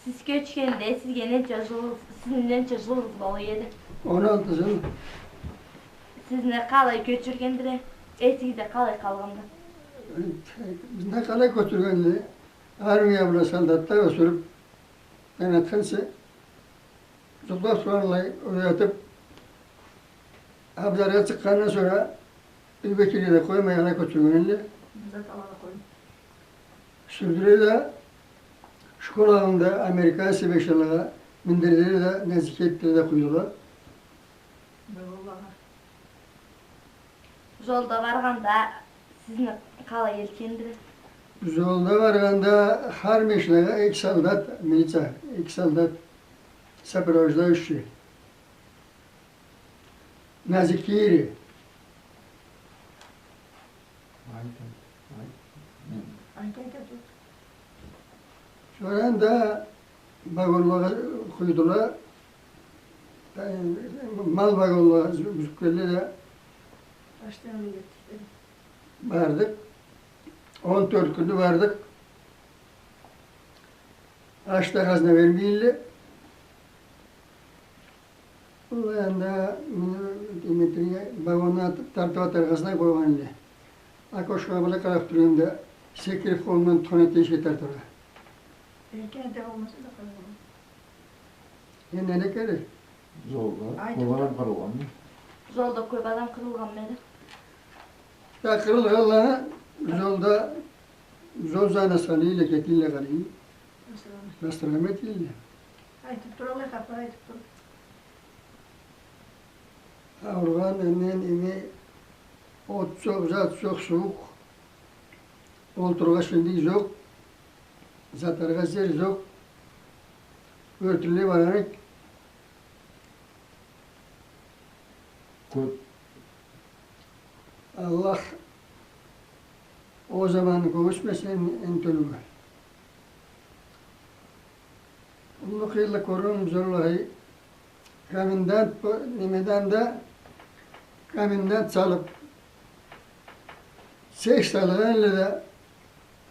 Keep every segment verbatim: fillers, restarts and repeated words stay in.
Сиз кёчгенде сизге ненча жыл, сизни ненча жылыгъыз болгъан эди? Он алты жыл. Сизни къалай кёчюргендиле? Эсигизде къалай къалгъанды? Бизни къалай кёчюргендиле? Армия бла солдатла ёсюрюп, къайнатханча, жукълап тургъанлай уятып, абзаргъа чыкъгъандан сора, юйге кирирге да къоймай, алай кёчюргенле. Зат ала да къоймай. Сюрдюре да, школ аллында американский бешалагъа миндирдиле да, Назики этдиле да къуйдула. Жолда баргъанда сизни къалай элтгендиле? Жолда баргъанда хар машинагъа эки солдат, милиция, эки солдат, сопровождающий. Назики эди. Айт, айт, айт. Айт, айт, айт. Сора да вагонлагъа къуйдула. Э, мал вагонлагъа жю-, жюкледиле да. Бардыкъ. Он тёрт кюнню бардыкъ. Аш да, хазна бермейдиле. Ол анда мени Дмитрийге вагонну тартып атаргъасына къойгъан эди. Окошкогъа былай къарап тура эдим да, секирип къолумдан тутхан эди эшикге тартыргъа. Эркин эте болмаса да къойгъан. Энди не керек? Жолда кёп адам къырылгъанмы? Жолда кёп адам къырылгъанмы эди? Да къырылгъанла жолда, жол жанына салыйла, кетийле къалай. Бастыргъан этийле. Айтып туралла, хапар айтып тур. Ауругъан, эмнен, эме, от жокъ, зат жокъ, сууукъ. Олтурургъа шендик жокъ. Жатыргъа жер жокъ. Ёртюнлей баргъан эдик. Кёп. Аллах ол заманны кёргюзтмесин энтда. Уллу къыйынлыкъ кёргенбиз, уаллахи. Комендант бу, немеден да комендант салып, цех салгъан эдиле да,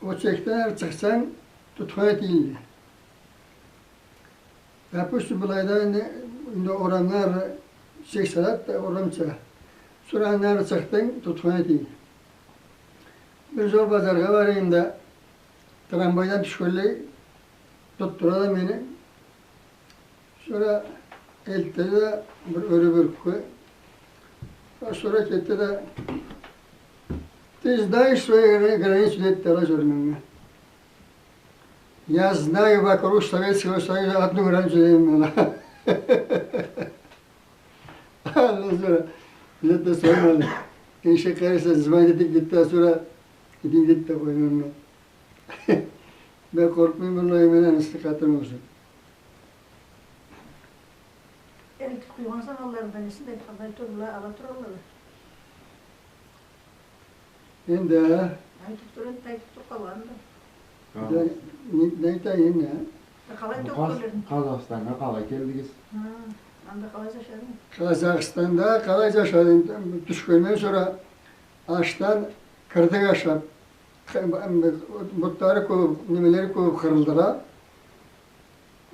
ол цехден ары чыкъсанг, тутхан этийле. Допустим, былайда энди, энди орамдан ары цех салады да, орамча. Сора андан ары чыкъдынг, тутхан этийле. Бир жол базаргъа барайым да, трамвайдан тюшгенлей тутдура да мени. Сора элтди да бир ёре бёлюкге. Сора кетди да: «Ты знаешь свою гра-, границу?» — деди да, алай сора манга. «Я знаю вокруг Советского Союза одну границу», — дедим мен. Андан сора бизге да сормады. Эшек къараса, звонить этип кетди, сора иди деди да къойгъанма. Мен къоркъмайма, уаллахи, мен аны сыйфатын болсун. Элтип къуйгъан заманларында несин да айтханлай турдула, ала туралла. Энди, а? Айтып тур, энди айтып тур къалгъанын да. Да, не, не айтайым энди, а? Да къалай тёкгенлерин? Къаз-, Къазахстаннга къалай келдигиз? Хы, анда къалай жашадынг? Къазахстанда къалай жашадым? Тюшгенден сора ашдан кырдык ашап, къы-, бутлары кёбюп, немелери кёбюп къырылдыла.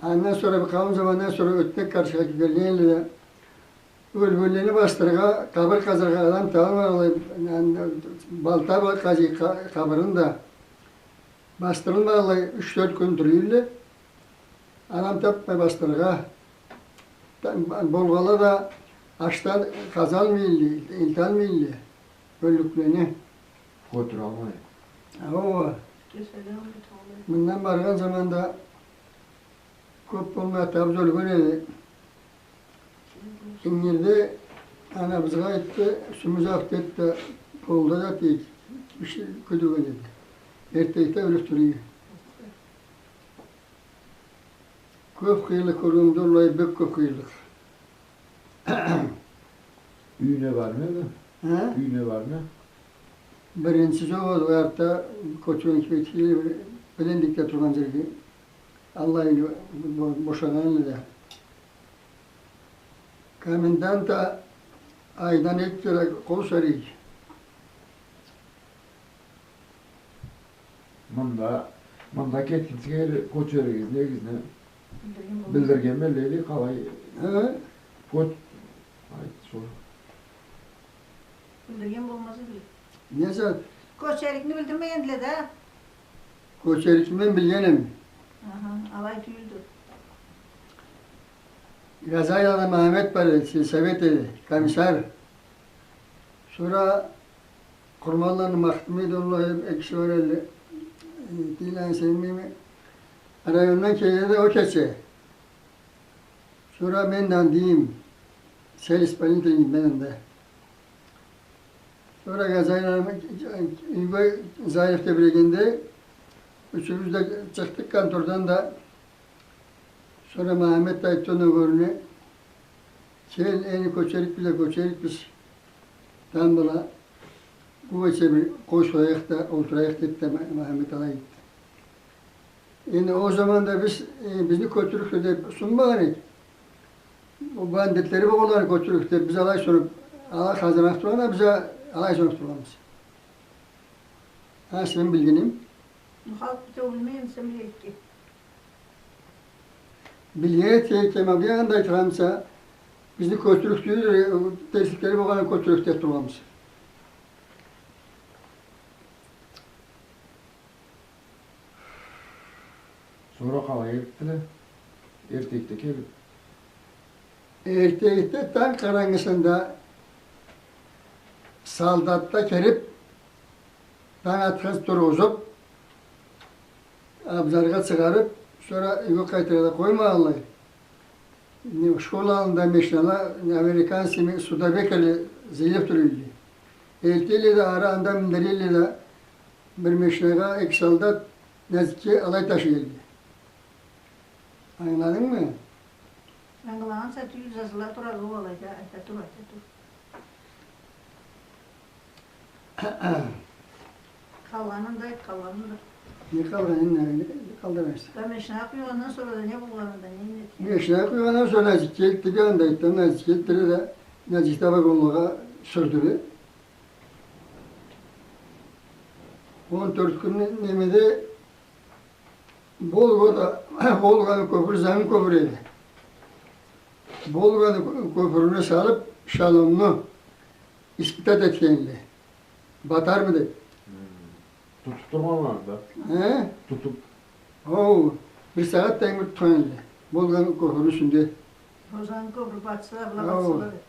Андан сора, бир къауум замандан сора ётмек къаршыгъа киберген эдиле да, ёлгенлени бастырыргъа, къабыр къазаргъа адам табылмагъанлай, балта бла къазый къа-, къабырын да. Бастырылмагъанлай юч-тёрт кюн тура эдиле. Адам тапмай бастырыргъа. Та-, болгъанла да ашдан къазалмай эдиле, элталмай эдиле ёллюклени. Кётюралмай. Ооба. Мындан баргъан заманда кёп болмай атабыз ёлген эди. Ингирде анабызгъа айтды, Сюмюз ах, деди да, полда жат эди, киши кюдюрген эди. Эртденликде ёлюп тура эди. Кёп къыйынлыкъ кёргенбиз, уаллахи, бек кёп къыйынлыкъ. Юйюнге бармы эди? Хы? Юйюнге бармы? Биринчи жол ол, артда кёчген кибик, Беленликде тургъан жерге. Аллай бо-, бошагъан эди да. Комендант да айдан эки кере къол сорай эди. Мында Мында кетгинсиз, кёчеригизни, негизни билдирген болмаса. Билдирген беллили къалай? Хы? Кёч-, айт, сора. Билдирген болмаса, билдир. Не зат? Кёчерикни билдирмегендиле да. Кёчерикни мен билгенме. Аха, алай тюйюлдю. Газайланы Махамет бар эди, сельсовет эди, комиссар. Сора Къурманланы Махтуму эди, Аллах, эки киши бар эди. Э, тиланы сенмейме. Райондан келеди да ол кече. Сора мен да анда эдим. Сельисполнитель эдим мен анда. Сора Газайланы юйге Заев тебирегенде, ючюбюз да чыкъдыкъ контордан да. Сора Махамет да айтды нёгерине: «Кел, энди кёчерикбиз да, кёчерикбиз. Тамбла, бу кече бир къошулайыкъ да, олтурайыкъ», — деди да, Ма-, Махамет алай айтды. Энди ол заманда биз, э, бизни кёчерикди деп сунмагъан эдик. Ол бандитлери болгъанларын кёчерикди деп, биз алай сунуп, ала къазаннга тургъанла, биз а-, алай сунуп тургъанбыз. Ха, сен билгенинг. Ну, халкъ битеу билмейми, сен билейикки. Билген эди, кем а биягъында айтханымча, бизни кёчерикди, э, терсликлери болгъанын кёчерикди деп тургъанбыз. Сора къалай этдиле? Эртекде келип. Эртекде танг къарангысында солдатла келип, танг атхан тургъузуп, абзаргъа чыгъарып, сора юйге къайтыргъа да къоймагъанлай. Не, школа аллында машинала, американский ми-, студебеккерле зыйылып тура эдиле. Элтийле да ары, анда миндирелле да, бир машинагъа эки солдат нязикге алай ташый эдиле. Ангыладынгмы? Ангылагъанса тюйюл, жазыла турады ол алайда, айта тур, айта тур. Къалгъанын да айт, къалгъанын да. Не къалгъанын, не, не къалдырасыз? Да машинагъа къуйгъандан сора да не болгъанын да, не, не этген? Машинагъа къуйгъандан сора нязикге элтдиле, анда айтды, нязикге элтдиле да, нязикде вагонлагъа сюрдюле. Он тёрт кюн не-, немеде Волгада, Волганы кёпюрю зангы кёпюр эди. Волганы кё-, кёпюрюне салып, шалонну испытать этгенле. Батармы деп. Хм. Тутуп тургъанла да. Э? Тутуп. Оу, бир сагъат тайын тутхан эдиле. Волганы кёпюрню юсюнде. Ол зангы кёпюр батса, была батса да деп.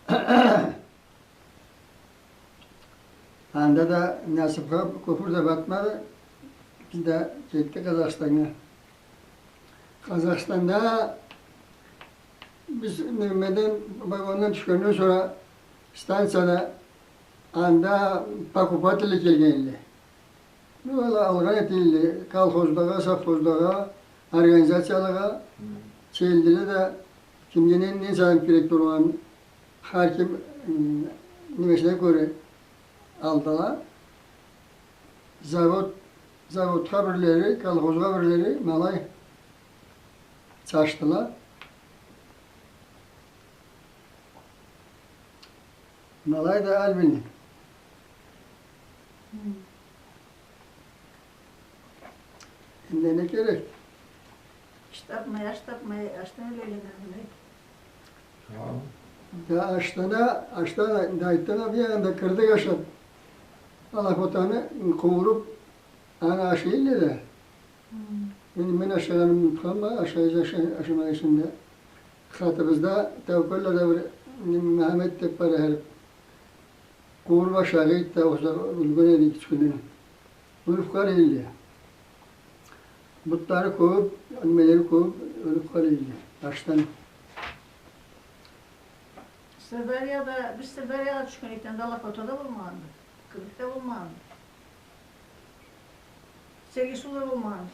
Хы. Анда да насыпха кёпюр да батмады. Биз да кетдик Къазахстаннга. Къазахстанда биз немеден, вагондан тюшгенден сора станцияда анда покупательле келгенле. Ол алгъан этгенле, колхоздагъа, совхоздагъа, организациялагъа келдиле да, кимге не, не зат керек тургъан, хар ким, м, немесине кёре алдыла. Завод, заводха бирлери, колхозгъа бирлери, ма алай чачдыла. Ма алай да алай бир. Хы. Энди не керек? Иш тапмай, аш тапмай, ашдан ёлелле, билмейме. Хау. Да ашдан а, ашдан а, да айтдым а, бир анда кырдык ашап, алапотаны къууруп, аны ашай элле да. Хы. Мен, мен ашагъанымы унутханма, ашай, ашай, ашамай эсимде. Къатыбызда Таукаллада бир Мухаммед деп бар эди. Къууруп ашагъан эди да, ол да ёлген эди экинчи кюню. Ёлюп къала элле. Бутлары кёп, немелери кёп, ёлюп къала элле. Ашдан. Сырдарияда, биз Сырдариягъа тюшген эдик, анда алапота да болмагъанды. Кырдык да болмагъанды. Сергей суу да болмагъанды.